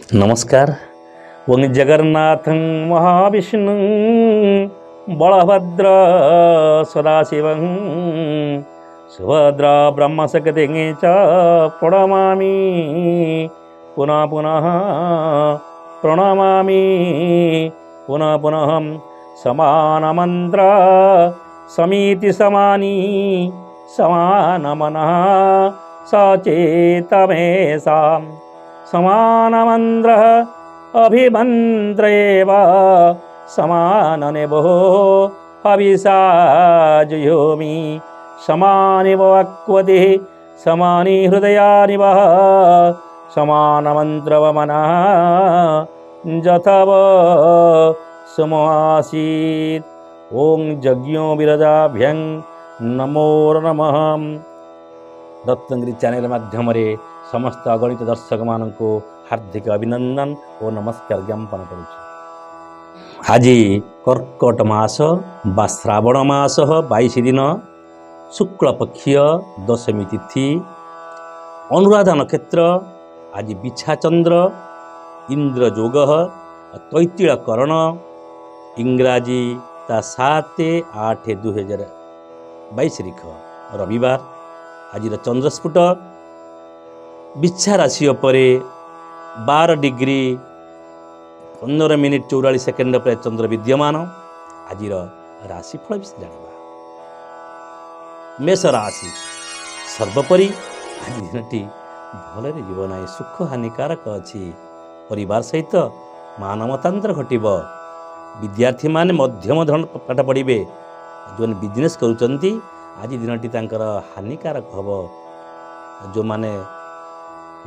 ନମସ୍କାର। ଓଁ ଜଗନ୍ନାଥଂ ମହାବିଷ୍ଣୁ ବଳଭଦ୍ର ସଦାଶିବଂ ସୁଭଦ୍ରା ବ୍ରହ୍ମଶକ୍ତି ଚ ପ୍ରଣମାମି ପୁନଃ ପୁନଃ ପ୍ରଣମାମି ପୁନଃ ପୁନଃ। ସମାନ ମନ୍ତ୍ର ସମିତି ସମାନି ସମାନ ମନଃ ସଚେତମେଷାം ସମାନ ମନ୍ତ୍ର ଅଭିମନ୍ତ୍ରେବ ସମାନ ନେବୋ ହବିଷାଜୁହୋମି ସମାନିବ ବାକ୍ୱତିः ସମାନି ହୃଦୟାନି ବଃ ସମାନ ମନ୍ତ୍ରବମନଃ ଯଥବ ସୁମଆସୀତ୍। ଓଁ ଯଜ୍ଞ ବିରଜାଭ୍ୟଂ ନମୋ ନମଃ। ରତ୍ନଗିରି ଚ୍ୟାନେଲ ମାଧ୍ୟମରେ ସମସ୍ତ ଅଗଣିତ ଦର୍ଶକମାନଙ୍କୁ ହାର୍ଦ୍ଦିକ ଅଭିନନ୍ଦନ ଓ ନମସ୍କାର ଜ୍ଞାପନ କରୁଛି। ଆଜି କର୍କଟ ମାସ ବା ଶ୍ରାବଣ ମାସ 22 ଦିନ, ଶୁକ୍ଳପକ୍ଷୀୟ ଦଶମୀ ତିଥି, ଅନୁରାଧା ନକ୍ଷତ୍ର। ଆଜି ବିଛା ଚନ୍ଦ୍ର, ଇନ୍ଦ୍ର ଯୋଗ, ତୈତିଳ କରଣ। ଇଂରାଜୀ ତା 7/8/2022 ତାରିଖ ରବିବାର। ଆଜିର ଚନ୍ଦ୍ରସ୍ଫୁଟ ବିଛା ରାଶି ଉପରେ 12 ଡିଗ୍ରୀ 15 ମିନିଟ୍ 44 ସେକେଣ୍ଡ ଉପରେ ଚନ୍ଦ୍ର ବିଦ୍ୟମାନ। ଆଜିର ରାଶିଫଳ ବିଷୟରେ ଜାଣିବା। ମେଷ ରାଶି, ସର୍ବୋପରି ଆଜି ଦିନଟି ଭଲରେ ଯିବ ନାହିଁ, ସୁଖ ହାନିକାରକ ଅଛି। ପରିବାର ସହିତ ମାନମତାନ୍ତର ଘଟିବ। ବିଦ୍ୟାର୍ଥୀମାନେ ମଧ୍ୟମ ଧରଣ ପାଠ ପଢ଼ିବେ। ଯେଉଁମାନେ ବିଜନେସ୍ କରୁଛନ୍ତି, ଆଜି ଦିନଟି ତାଙ୍କର ହାନିକାରକ ହେବ। ଯେଉଁମାନେ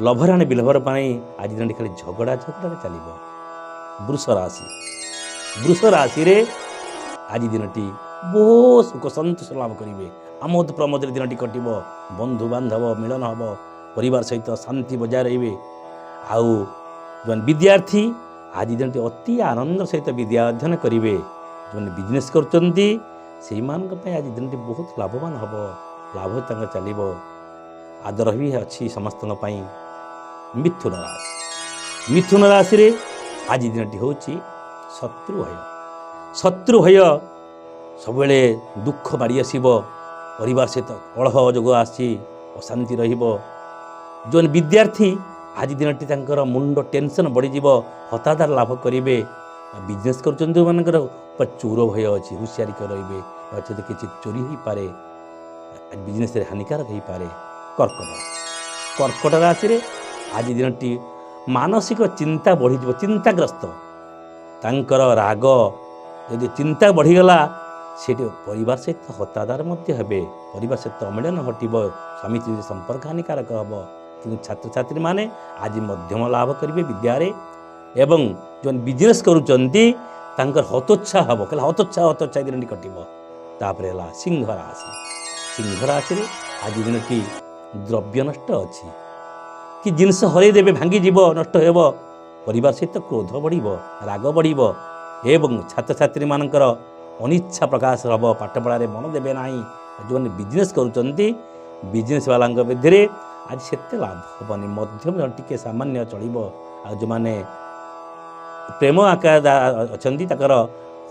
ଲଭର ଆଣ୍ଡ ବିଲଭର ପାଇଁ ଆଜି ଦିନଟି ଖାଲି ଝଗଡ଼ା ଝଗଡ଼ାରେ ଚାଲିବ। ବୃଷ ରାଶି, ବୃଷ ରାଶିରେ ଆଜି ଦିନଟି ବହୁତ ସୁଖ ସନ୍ତୋଷ ଲାଭ କରିବେ। ଆମୋଦ ପ୍ରମୋଦରେ ଦିନଟି କଟିବ। ବନ୍ଧୁବାନ୍ଧବ ମିଳନ ହେବ, ପରିବାର ସହିତ ଶାନ୍ତି ବଜାୟ ରହିବେ। ଆଉ ଯେଉଁମାନେ ବିଦ୍ୟାର୍ଥୀ, ଆଜି ଦିନଟି ଅତି ଆନନ୍ଦ ସହିତ ବିଦ୍ୟା ଅଧ୍ୟୟନ କରିବେ। ଯେଉଁମାନେ ବିଜନେସ୍ କରୁଛନ୍ତି, ସେଇମାନଙ୍କ ପାଇଁ ଆଜି ଦିନଟି ବହୁତ ଲାଭବାନ ହେବ, ଲାଭ ତାଙ୍କ ଚାଲିବ, ଆଦର ବି ଅଛି ସମସ୍ତଙ୍କ ପାଇଁ। ମିଥୁନ ରାଶି, ମିଥୁନ ରାଶିରେ ଆଜି ଦିନଟି ହେଉଛି ଶତ୍ରୁ ଭୟ। ଶତ୍ରୁ ଭୟ, ସବୁବେଳେ ଦୁଃଖ ମାଡ଼ି ଆସିବ। ପରିବାର ସହିତ କଳହ ଯୋଗ ଆସି ଅଶାନ୍ତି ରହିବ। ଯେଉଁମାନେ ବିଦ୍ୟାର୍ଥୀ, ଆଜି ଦିନଟି ତାଙ୍କର ମୁଣ୍ଡ ଟେନସନ୍ ବଢ଼ିଯିବ, ହତାଦର ଲାଭ କରିବେ। ବିଜନେସ୍ କରୁଛନ୍ତି ଯେଉଁମାନଙ୍କର, ଚୋର ଭୟ ଅଛି, ହୁସିଆରି କରି ରହିବେ, ନଚେତ କିଛି ଚୋରି ହେଇପାରେ, ବିଜନେସ୍ରେ ହାନିକାରକ ହେଇପାରେ। କର୍କଟ ରାଶି, କର୍କଟ ରାଶିରେ ଆଜି ଦିନଟି ମାନସିକ ଚିନ୍ତା ବଢ଼ିଯିବ, ଚିନ୍ତାଗ୍ରସ୍ତ। ତାଙ୍କର ରାଗ ଯଦି ଚିନ୍ତା ବଢ଼ିଗଲା, ସେଠି ପରିବାର ସହିତ ହତାଦର ମଧ୍ୟ ହେବେ, ପରିବାର ସହିତ ଅମିଳନ ଘଟିବ, ସ୍ୱାମୀ ସ୍ତ୍ରୀ ସମ୍ପର୍କ ହାନିକାରକ ହେବ। କିନ୍ତୁ ଛାତ୍ରଛାତ୍ରୀମାନେ ଆଜି ମଧ୍ୟମ ଲାଭ କରିବେ ବିଦ୍ୟାରେ ଏବଂ ଯେଉଁମାନେ ବିଜନେସ୍ କରୁଛନ୍ତି, ତାଙ୍କର ହତୋତ୍ସାହ ହେବ, ଖାଲି ହତୋତ୍ସାହ ହତୋତ୍ସାହ ଦିନଟି କଟିବ। ତାପରେ ହେଲା ସିଂହ ରାଶି। ସିଂହ ରାଶିରେ ଆଜି ଦିନଟି ଦ୍ରବ୍ୟ ନଷ୍ଟ ଅଛି କି ଜିନିଷ ହରେଇ ଦେବେ, ଭାଙ୍ଗିଯିବ, ନଷ୍ଟ ହେବ। ପରିବାର ସହିତ କ୍ରୋଧ ବଢ଼ିବ, ରାଗ ବଢ଼ିବ ଏବଂ ଛାତ୍ରଛାତ୍ରୀମାନଙ୍କର ଅନିଚ୍ଛା ପ୍ରକାଶ ହେବ, ପାଠପଢ଼ାରେ ମନ ଦେବେ ନାହିଁ। ଯେଉଁମାନେ ବିଜନେସ୍ କରୁଛନ୍ତି, ବିଜନେସ୍ ବାଲାଙ୍କ ମଧ୍ୟରେ ଆଜି ସେତେ ଲାଭ ହେବନି, ମଧ୍ୟମ ଟିକେ ସାମାନ୍ୟ ଚଳିବ। ଆଉ ଯେଉଁମାନେ ପ୍ରେମ ଆକାର ଅଛନ୍ତି, ତାଙ୍କର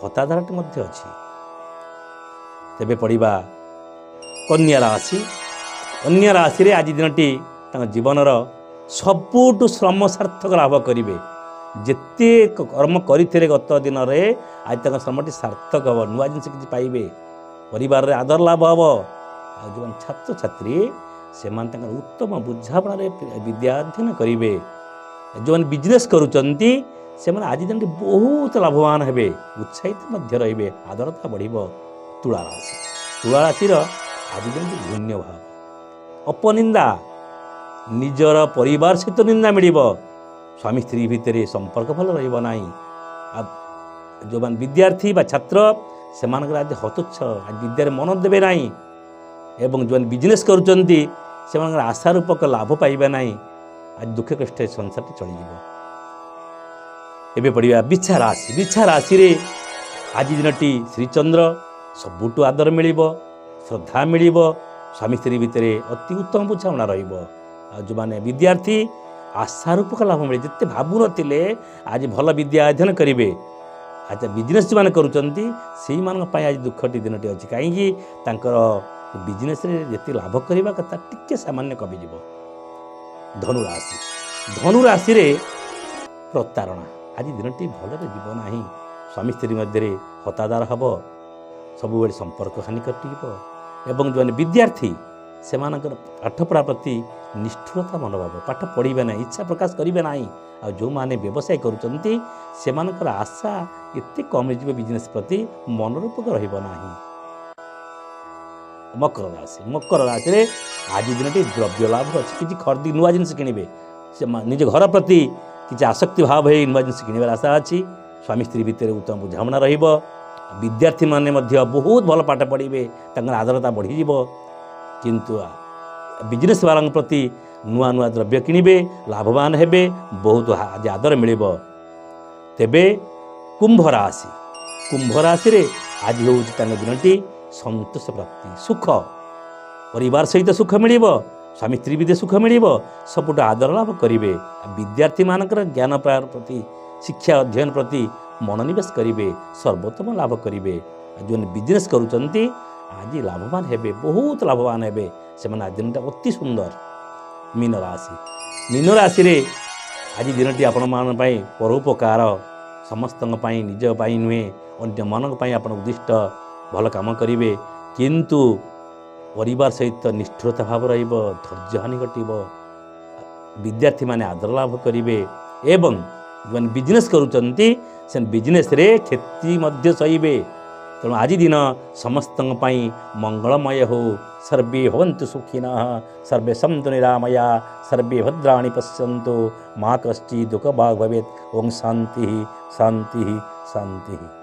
ହତାଦରଟି ମଧ୍ୟ ଅଛି। ତେବେ ପଡ଼ିବା କନ୍ୟା ରାଶି। କନ୍ୟା ରାଶିରେ ଆଜି ଦିନଟି ତାଙ୍କ ଜୀବନର ସବୁଠୁ ଶ୍ରମ ସାର୍ଥକ ଲାଭ କରିବେ। ଯେତେ କର୍ମ କରିଥିଲେ ଗତ ଦିନରେ, ଆଜି ତାଙ୍କ ଶ୍ରମଟି ସାର୍ଥକ ହେବ, ନୂଆ ଜିନିଷ କିଛି ପାଇବେ, ପରିବାରରେ ଆଦର ଲାଭ ହେବ। ଆଉ ଯେଉଁମାନେ ଛାତ୍ରଛାତ୍ରୀ, ସେମାନେ ତାଙ୍କର ଉତ୍ତମ ବୁଝାମଣାରେ ବିଦ୍ୟା ଅଧ୍ୟୟନ କରିବେ। ଯେଉଁମାନେ ବିଜନେସ୍ କରୁଛନ୍ତି, ସେମାନେ ଆଜି ଦିନଟି ବହୁତ ଲାଭବାନ ହେବେ, ଉତ୍ସାହିତ ମଧ୍ୟ ରହିବେ, ଆଦରତା ବଢ଼ିବ। ତୁଳା ରାଶି, ତୁଳା ରାଶିର ଆଜି ଦିନଟି ଘୃଣ୍ୟ ଭାବ, ଅପନିନ୍ଦା, ନିଜର ପରିବାର ସହିତ ନିନ୍ଦା ମିଳିବ। ସ୍ୱାମୀ ସ୍ତ୍ରୀ ଭିତରେ ସମ୍ପର୍କ ଭଲ ରହିବ ନାହିଁ। ଆଉ ଯେଉଁମାନେ ବିଦ୍ୟାର୍ଥୀ ବା ଛାତ୍ର, ସେମାନଙ୍କର ଆଜି ହତୋତ୍ସାହ, ଆଜି ବିଦ୍ୟାରେ ମନ ଦେବେ ନାହିଁ ଏବଂ ଯେଉଁମାନେ ବିଜନେସ୍ କରୁଛନ୍ତି, ସେମାନଙ୍କର ଆଶା ରୂପକ ଲାଭ ପାଇବେ ନାହିଁ। ଆଜି ଦୁଃଖ କଷ୍ଟରେ ସଂସାରଟି ଚଳିଯିବ। ଏବେ ପଡ଼ିବା ବିଛା ରାଶି। ବିଛା ରାଶିରେ ଆଜି ଦିନଟି ଶ୍ରୀଚନ୍ଦ୍ର, ସବୁଠୁ ଆଦର ମିଳିବ, ଶ୍ରଦ୍ଧା ମିଳିବ, ସ୍ୱାମୀ ସ୍ତ୍ରୀ ଭିତରେ ଅତି ଉତ୍ତମ ବୁଝାମଣା ରହିବ। ଆଉ ଯେଉଁମାନେ ବିଦ୍ୟାର୍ଥୀ, ଆଶାରୂପକ ଲାଭ ମିଳେ। ଯେତେ ଭାବୁନଥିଲେ ଆଜି ଭଲ ବିଦ୍ୟା ଅଧ୍ୟୟନ କରିବେ। ଆଚ୍ଛା, ବିଜନେସ୍ ଯେଉଁମାନେ କରୁଛନ୍ତି ସେଇମାନଙ୍କ ପାଇଁ ଆଜି ଦୁଃଖଟି ଦିନଟି ଅଛି। କାହିଁକି? ତାଙ୍କର ବିଜନେସ୍ରେ ଯେତିକି ଲାଭ କରିବା କଥା ଟିକେ ସାମାନ୍ୟ କମିଯିବ। ଧନୁରାଶି, ଧନୁରାଶିରେ ପ୍ରତାରଣା। ଆଜି ଦିନଟି ଭଲରେ ଯିବ ନାହିଁ। ସ୍ୱାମୀ ସ୍ତ୍ରୀ ମଧ୍ୟରେ ହତାଦାର ହେବ, ସବୁବେଳେ ସମ୍ପର୍କ ହାନି କଟିବ ଏବଂ ଯେଉଁମାନେ ବିଦ୍ୟାର୍ଥୀ ସେମାନଙ୍କର ପାଠପଢ଼ା ପ୍ରତି ନିଷ୍ଠୁରତା ମନୋଭାବ, ପାଠ ପଢ଼ିବେ ନାହିଁ, ଇଚ୍ଛା ପ୍ରକାଶ କରିବେ ନାହିଁ। ଆଉ ଯେଉଁମାନେ ବ୍ୟବସାୟ କରୁଛନ୍ତି ସେମାନଙ୍କର ଆଶା ଏତେ କମିଯିବ, ବିଜନେସ୍ ପ୍ରତି ମନୋରୂପକ ରହିବ ନାହିଁ। ମକର ରାଶି, ମକର ରାଶିରେ ଆଜି ଦିନଟି ଦ୍ରବ୍ୟ ଲାଭ ଅଛି। କିଛି ଖରିଦି ନୂଆ ଜିନିଷ କିଣିବେ। ସେ ନିଜ ଘର ପ୍ରତି କିଛି ଆସକ୍ତି ଭାବ ହେଇ ନୂଆ ଜିନିଷ କିଣିବାର ଆଶା ଅଛି। ସ୍ୱାମୀ ସ୍ତ୍ରୀ ଭିତରେ ଉତ୍ତମ ବୁଝାମଣା ରହିବ। ବିଦ୍ୟାର୍ଥୀମାନେ ମଧ୍ୟ ବହୁତ ଭଲ ପାଠ ପଢ଼ିବେ, ତାଙ୍କର ଆଦରତା ବଢ଼ିଯିବ। କିନ୍ତୁ ବିଜନେସ୍ ବାଲାଙ୍କ ପ୍ରତି ନୂଆ ନୂଆ ଦ୍ରବ୍ୟ କିଣିବେ, ଲାଭବାନ ହେବେ, ବହୁତ ଆଜି ଆଦର ମିଳିବ। ତେବେ କୁମ୍ଭ ରାଶି, କୁମ୍ଭ ରାଶିରେ ଆଜି ହେଉଛି ତାଙ୍କ ଦିନଟି ସନ୍ତୋଷ ପ୍ରାପ୍ତି, ସୁଖ, ପରିବାର ସହିତ ସୁଖ ମିଳିବ, ସ୍ୱାମୀ ସ୍ତ୍ରୀ ଭିତରେ ସୁଖ ମିଳିବ, ସବୁଠୁ ଆଦର ଲାଭ କରିବେ। ବିଦ୍ୟାର୍ଥୀମାନଙ୍କର ଜ୍ଞାନ ପ୍ରତି, ଶିକ୍ଷା ଅଧ୍ୟୟନ ପ୍ରତି ମନୋନିବେଶ କରିବେ, ସର୍ବୋତ୍ତମ ଲାଭ କରିବେ। ଆଉ ଯେଉଁମାନେ ବିଜନେସ୍ କରୁଛନ୍ତି ଆଜି ଲାଭବାନ ହେବେ, ବହୁତ ଲାଭବାନ ହେବେ ସେମାନେ। ଆଜି ଦିନଟା ଅତି ସୁନ୍ଦର। ମୀନ ରାଶି, ମୀନ ରାଶିରେ ଆଜି ଦିନଟି ଆପଣମାନଙ୍କ ପାଇଁ ପରୋପକାର, ସମସ୍ତଙ୍କ ପାଇଁ, ନିଜ ପାଇଁ ନୁହେଁ ଅନ୍ୟମାନଙ୍କ ପାଇଁ ଆପଣ ଉଦ୍ଦିଷ୍ଟ ଭଲ କାମ କରିବେ। କିନ୍ତୁ ପରିବାର ସହିତ ନିଷ୍ଠୁରତା ଭାବ ରହିବ, ଧୈର୍ଯ୍ୟହାନି ଘଟିବ। ବିଦ୍ୟାର୍ଥୀମାନେ ଆଦର ଲାଭ କରିବେ ଏବଂ ଯେଉଁମାନେ ବିଜନେସ୍ କରୁଛନ୍ତି ସେ ବିଜନେସ୍ରେ କ୍ଷତି ମଧ୍ୟ ସହିବେ। ତେଣୁ ଆଜି ଦିନ ସମସ୍ତଙ୍କ ପାଇଁ ମଙ୍ଗଳମୟ ହେଉ। ସର୍ବେ ଭବନ୍ତୁ ସୁଖିନଃ, ସର୍ବେ ସନ୍ତୁ ନିରାମୟା, ସର୍ବେ ଭଦ୍ରାଣି ପଶ୍ୟନ୍ତୁ, ମା କଶ୍ଚିଦ୍ ଦୁଃଖ ଭାଗ୍ ଭବେତ୍। ଓಂ ଶାନ୍ତି ଶାନ୍ତି ଶାନ୍ତି।